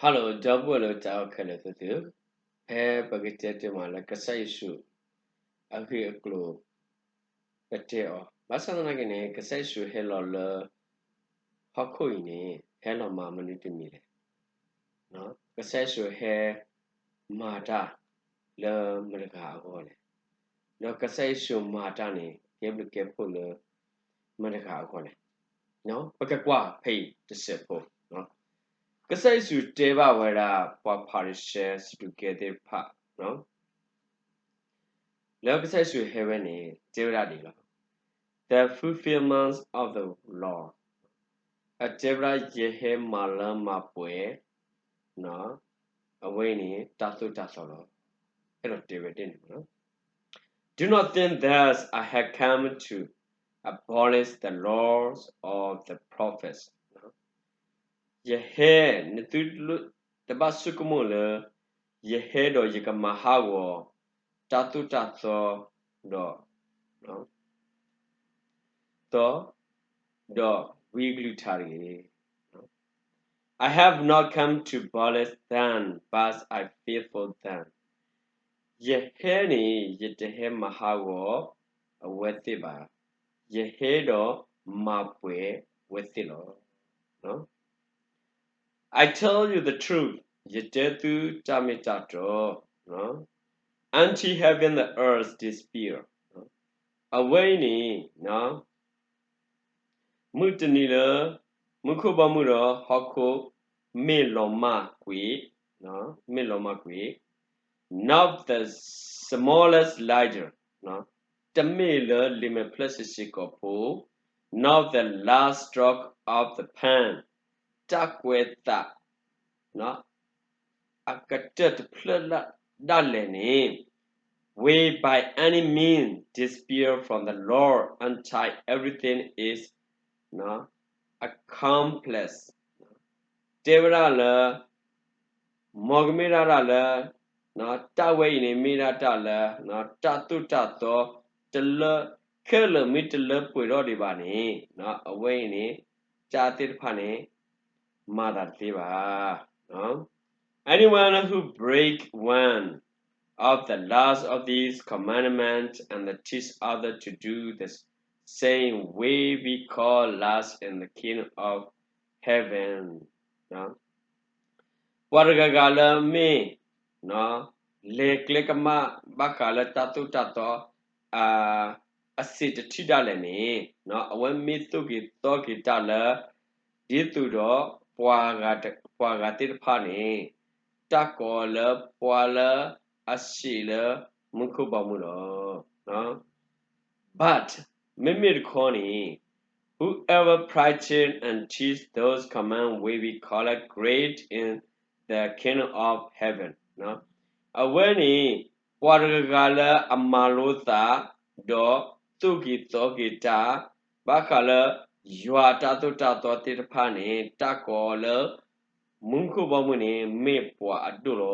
Hello ဒီပုၢ်ဝဲၢ်လၢတၢ်အဲၣ်ခဲလၢာ်သ့ၣ်သု, ဖဲပကတဲတ့ၢ်မးလၢကစၢ်ယ့ၣ်ၡူးအဂ့ၢ်အကျိၤ ပတဲအီၤ, ဘၣ်ဆၣ်သနာ်က့န့ၣ် ကစၢ်ယ့ၣ်ၡူးဟဲလီၤလၢဟီၣ်ခိၣ်အံၤန့ၣ် ဟဲလီၤမၤမနုၤတမံၤလဲၣ်. ကစၢ်ယ့ၣ်ၡူးဟဲမၤတၢ်လၢမတၤတဂၤအဂီၢ်လဲၣ်. ဒီးကစၢ်ယ့ၣ်ၡူးမၤတၢ်န့ၣ် ကဲဘျုးကဲဖှိၣ်လၢမတၤတဂၤအဂီၢ်လဲၣ်. ပကကွၢ်ဖဲအံၤတစဲးဖိ, ကစၢ်ယ့ၣ်ၡူးတဲဘၣ်ဝဲဒၣ် ပှၤဖၤရံၤၡဲ စဒူးကဲသ့ၣ်တဖၣ် လၢကစၢ်ယ့ၣ်ၡူးဟဲဝဲန့ၣ် တဲဝဲဒၣ်ဒ်အံၤလီၤ. The fulfillment of the law. အတဲဝဲဒၣ် ယဟဲမၤလၢမၤပှဲၤ အဝဲအံၤန့ၣ် တၢ်သိၣ်တၢ်သီလီၤ. အဲၣ်ဒိးတဲဝဲဒ်န့ၣ်, Do not think that I have come to abolish the laws of the prophets. ယဟဲ, နသုတဘၣ်ဆိကမိၣ်လၢ ယဟဲဒီးယကမၤဟးဂီၤ တၢ်သိၣ်တၢ်သီ ဒီး သီ, ဒီးဝံအကလုၢ်ကထါတဂ့ၤ. I have not come to abolish them, but I fulfill them. ယဟဲန့ၣ် ယတဟဲမၤဟးဂီၤအဝဲသ့ၣ်ဘၣ်, ယဟဲဒီးမၤပှဲၤအဝဲသ့ၣ်လီၤ. I tell you the truth, ယတဲသုတၢ်မ့ၢ်တၢ်တီ, until heaven and earth disappear. အဝဲအံၤန့ၣ် မုၢ်တနံၤလၢ မူခိၣ်ဘီမုၢ်ဒီးဟီၣ်ခိၣ် မ့ၢ်လီၤမၢ်ကွံာ်, မ့ၢ်လီၤမၢ်ကွံာ်, not the smallest ladle, တမ့ၢ်လၢလံာ်မဲာ်ဖျၢၣ်စ့ၢ်စ့ၢ်ကီးဖိ, not the last drop of the pen, တၢ်ကွဲးသး အကတၢၢ်တဖျၢၣ်ဒၣ်လဲာ်န့ၣ် will by any means disappear from the law until everything is accomplished. တဲဝဲဒၣ်လၢ မ်ကမ့ၢ်ဒၣ်တၢ်လၢ တၢ်ဝဲအံၤန့ၣ်မ့ၢ်ဒၣ်တၢ်လၢ တၢ်သိၣ်တၢ်သီ တလၢ ခဲလၢာ်မ့ၢ်တလၢပှဲၤထီၣ်ဒံးဘၣ်န့ၣ် အဝဲအံၤန့ၣ် တၢ်သ့ၣ်တဖၣ်န့ၣ် မၤသးတသ့ဘၣ်. Anyone who break one of the last of these commandments and teach other to do the same will be called last in the kingdom of heaven. ပှၤတဂၤဂၤလၢမ့ၢ် လဲၤကျဲကမၣ်ဘၣ်ဃးလၢတၢ်သိၣ်တၢ်သီ အစံးတထံၣ်ဒၣ်လဲာ်န့ၣ် အဝဲမ့ၢ်သိၣ်က့ၤသီက့ၤတၢ်လၢ ဒ်သိးဒီး ပှၤဂၤသ့ၣ်တဖၣ်န့ၣ် တၢ်ကိးလၢပှၤလၢအဆံးလၢမူခိၣ်ဘီမုၢ်လီၤ. But မ့မ့ၢ်တခီန့ၣ် whoever practice and teach those commands will be called great in the kingdom of heaven. အဝဲန့ၣ် ပှၤတဂၤဂၤလၢအမၤလိသး ဒီးသိၣ်က့ၤသီက့ၤတၢ် ဘၣ်ဃးလၢ ယွၤအတၢ်သိၣ်တၢ်သီသ့ၣ်တဖၣ်န့ၣ် တၢ်ကိးလၢ မူခိၣ်ဘီမုၢ်န့ၣ် မ့ၢ်ပှၤအဒိၣ်လီ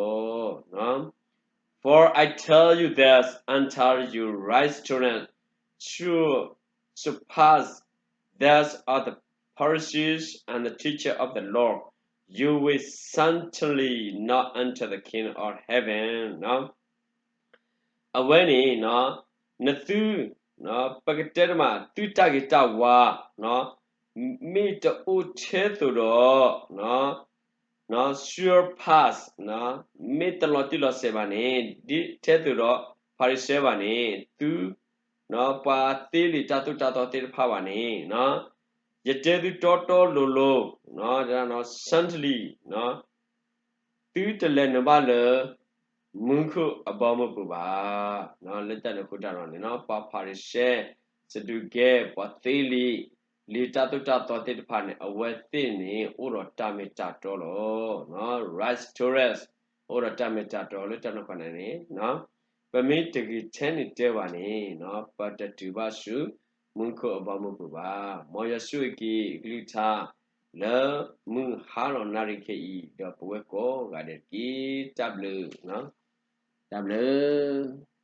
ၤ. For I tell you that until your righteousness should surpass that of the Pharisees and the teachers of the law, you will certainly not enter the kingdom of heaven. အဝဲန့ၣ် နသု ပကတဲတမး သုတၢ်ဂ့ၤတၢ်ဝါ မ့ၢ်တအိၣ်ထဲသိးဒီး surpass မ့ၢ်တလီၤတံၢ်လီၤဆဲးဘၣ်န့ၣ် ဒ်ထဲသိးဒီး ဖၤရံၤၡဲဘၣ်န့ၣ် သု ပှၤသ့လံာ်တၢ်သိၣ်တၢ်သီသ့ၣ်တဖၣ်ဘၣ်န့ၣ် ယတဲသုတီတီလိၤလိၤ certainly သုတလဲၤနုာ်ဘၣ်လၢ မူခိၣ်အဘီအမုၢ်ပူၤဘၣ်. လၢတၢ်န့ၣ်အဃိတၢ်ဒီးန့ၣ် ပှၤဖၤရံၤၡဲ စဒူးကဲ ပှၤသ့လံာ် လံာ်တၢ်သိၣ်တၢ်သီသ့ၣ်တဖၣ်န့ၣ် အဝဲသ့ၣ်န့ၣ် အိၣ်ဒီးတၢ်မ့ၢ်တၢ်တီလီၤ. Righteousness အိၣ်ဒီးတၢ်မ့ၢ်တၢ်တီလၢတၢ်န့ၣ်အဃိန့ၣ် ပမ့ၢ်တဂ့ၤထဲန့ၣ်တဲဘၣ်န့ၣ် ပတတုၤဘၣ်ဆူ မူခိၣ်အဘီအမုၢ်ပူၤဘၣ်. မ်ယွၤဆိၣ်ဂ့ၤက့ၤအကလုၢ်ကထါ လၢမုၢ်ဟါလီၤနၣ်ရံၣ်ခဲအံၤ ဒီးပဝဲကိးဂၤဒဲးတက့ၢ်. တၢ်ဘျုး, တၢ်ဘျုး